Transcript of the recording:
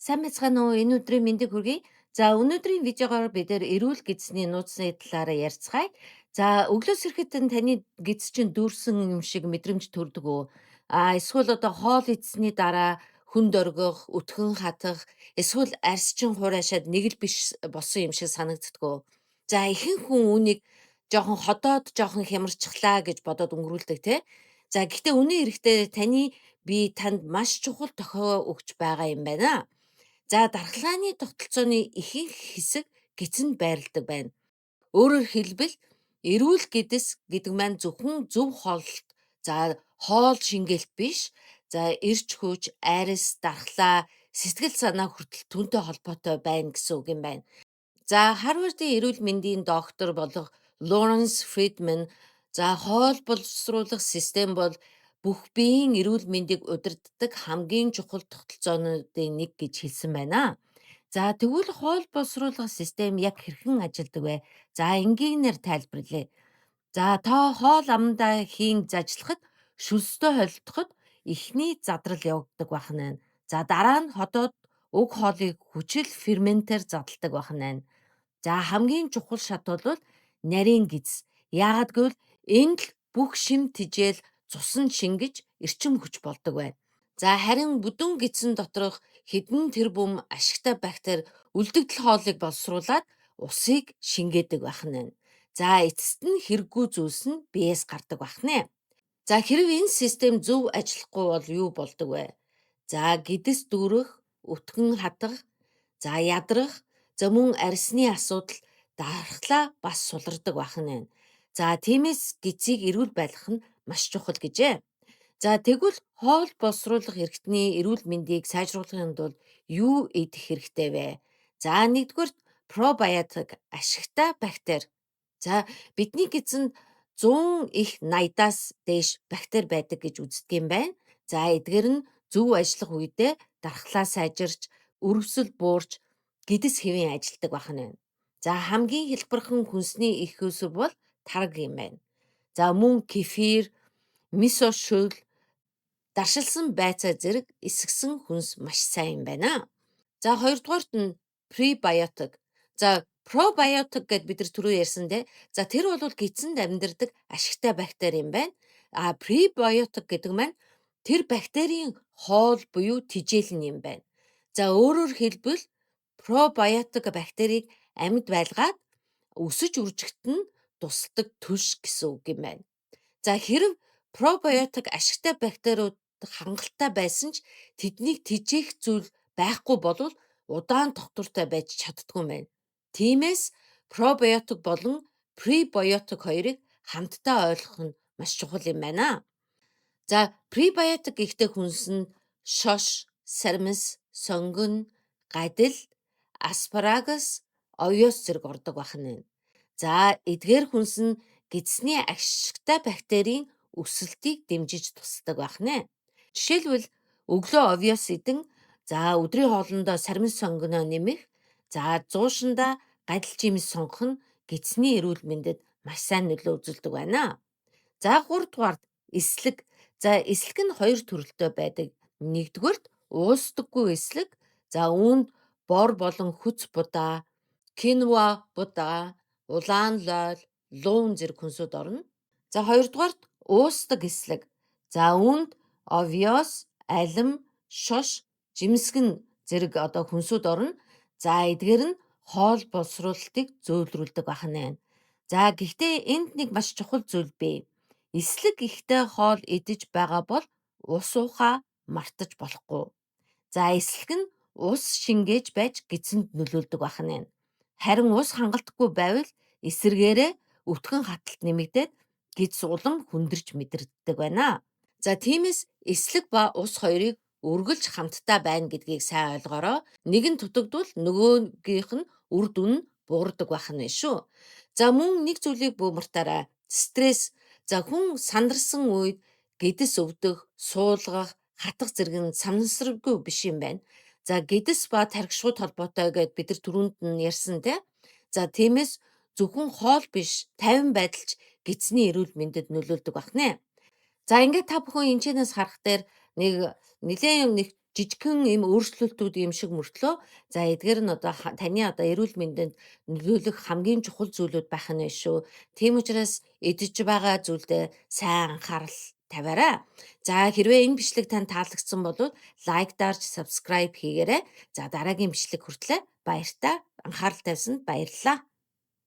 Сайн байцгаана уу? Энэ өдрийн мэндийг хүргэе. За, өнөөдрийн видеогоор бид нэр эрүүл гэдэсний нууцны талаар ярьцгаая. За, өглөөс ирэхэд таны гэдэс чинь дүүрсэн юм шиг мэдрэмж төрдөг үү? Эсвэл одоо хоол идсэний дараа хүнд оргих, өтгөн хатах, эсвэл арьс чинь хураашаад нэг л биш болсон юм шиг санагддаг уу? За, ихэнх хүн үүнийг жоохон ходоод, жоохон хямарчихлаа гэж бодоод өнгөрүүлдэг, тий? За, гэхдээ үнэн хэрэгтээ таны бие танд маш чухал дохио өгч байгаа юм байна. За, дархлааны тогтолцооны ихэнх хэсэг гэдэсэнд байрладаг байна. Өөрөөр хэлбэл, эрүүл гэдэс гэдэг маань зөвхөн зөв хооллолт, за хоол шингээлт биш. За, эрч хүч, арьс, дархлаа, сэтгэл санаа хүртэл түүнтэй холбоотой байна гэсэн үг юм байна. За, Харвардын эрүүл мэндийн доктор болох Лоренс Фридман, за, хоол боловсруулах систем бол бүх биеийн эрүүл мэндийг удирддаг хамгийн чухал тогтолцоонуудын нэг гэж хэлсэн байна. За, тэгвэл хоол боловсруулах систем яг хэрхэн ажилладаг вэ? За, энгийнээр тайлбарлая. За, та хоол амандаа хийн зажлахад, шөлсдөө холилдоход эхний задрал явагддаг байх нь. За, дараа нь ходоод уг хоолыг хүчил ферментээр задалдаг байх нь. За, хамгийн чухал шат бол нарийн гэдэс. Яагаад гэвэл энд л бүх шим тижэл цусан шингэж эрчим хүч болдог байна. За, харин бүдүүн гэдсэн доторх хэдэн тэрбум ашигтай бактери үлдэгдэл хоолыг боловсруулад усыг шингээдэг байх нь. За, эцэст нь хэрэггүй зүйлс нь биеэс гардаг байх нэ. За, хэрв энэ систем зөв ажиллахгүй бол юу болдог вэ? За, гэдэс дүүрэх, өтгөн хатах, за ядрах, за мөн арьсны асуудал, дархлаа бас сулардаг байх нь. За, тиймээс гэдсийг эрүүл байлгах нь маш чухал гэжээ. За, тэгвэл хоол боловсруулах эрхтний эрүүл мэндийг сайжруулахын тулд юу идэх хэрэгтэй вэ? За, нэгдүгээрт пробиотик, ашигтай бактери. За, бидний гэдэсэнд 100 их 80-аас дээш бактери байдаг гэж үздэг юм байна. За, эдгээр нь зөв ажиллах үедээ дархлаа сайжирч, өрөвсөл буурч, гэдэс хэвийн ажилладаг байх нь байна. За, хамгийн хялбархан хүнсний эх үүсвэр бол тараг юм байна. За, мөн кефир, мисо шөл, даршилсан байцаа зэрэг эсгсэн хүнс маш сайн юм байна. За, хоёрдугаарт нь пребиотик. За, пробиотик гэд бид нар түрүү ярьсан те. За, тэр бол гэдсэнд амьдардаг ашигтай бактери юм байна. А пребиотик гэдэг маань тэр бактерийн хоол буюу тижээл нь юм байна. За, өөрөөр хэлбэл, пробиотик бактерийг амьд байлгаад өсөж үржихэд нь тусалдаг түлш гэсэн үг юм байна. За, хэрв пробиотик ашигтай бактериуд хангалттай байсан ч тэднийг тижээх зүйл байхгүй болвол удаан тогтвортой байж чаддаггүй юм байна. Тиймээс пробиотик болон пребиотик хоёрыг хамтдаа ойлгох нь маш чухал юм байна. За, пребиотик гэхдээ хүнс нь шош, сармис, сонгино, гадил, аспарагус, овёс зэрэг ордог байх нь. За, эдгээр хүнс нь гэдэсний ашигтай бактерийн өсөлтийг дэмжиж тусалдаг байх нэ. Жишээлбэл, өглөө овёс идэн, за өдрийн хоолондоо сармис сонгиноо нэмэх, за зуушиндаа гадил жимс сонгох нь гэдэсний эрүүл мэндэд маш сайн нөлөө үзүүлдэг байна. За, гуравдугаарт эслэг. За, эслэг нь хоёр төрөлтэй байдаг. Нэгдүгээрт уусдаггүй эслэг. За, үүнд бор болон хүц будаа, киноа будаа, улаан лойл, луун зэрэг хүнсүүд орно. За, хоёрдугаарт уусдаг эслэг. За, үүнд овёс, алим, шош, жимсгэн зэрэг одоо хүнсүүд орно. За, эдгээр нь хоол боловсруулалтыг зөөлрүүлдэг байх нь. За, гэхдээ энд нэг маш чухал зүйл бий. Эслэг ихтэй хоол идэж байгаа бол ус уухаа мартаж болохгүй. За, эслэг нь ус шингээж байж гэдсэнд нөлөөлдөг байх нь. Харин ус хангалтгүй байвал эсрэгээрээ өтгөн хаталт нэмэгдээд гэдэс улам хүндэрч мэдэрдэг байна. За, тиймээс эслэг ба ус хоёрыг үргэлж хамтдаа байна гэдгийг сайн ойлгоорой. Нэг нь дутагдвал нөгөөгийнх нь үр дүн нь буурдаг байх нь шүү. За, мөн нэг зүйлийг бүү мартаарай. Стресс. За, хүн сандарсан үед гэдэс өвдөх, суулгах, хатах зэрэг нь санамсаргүй биш юм байна. За, гэдэс ба тархи шууд холбоотой гэд бид нар түрүүнд нь ярьсан те. За, тиймээс зөвхөн хоол биш, тайван байдал ч гэдсний эрүүл мэндэд нөлөөлдөг байх нэ. За, ингээд та бүхэн энэчнээс харах дээр нэг нэлээн нэг Жижигхэн ийм өөрчлөлтүүд юм шиг мөртлөө за эдгээр нь одоо таны одоо эрүүл мэндэд нөлөөлөх хамгийн чухал зүйлүүд байх нь шүү. Тийм учраас идэж байгаа зүйлдээ сайн анхаарал тавиарай. За, хэрвээ энэ бичлэг танд таалагдсан бол лайк дарж subscribe хийгээрэй. За, дараагийн бичлэг хүртлээ баяртай. Анхаарал тавьсанд баярлалаа.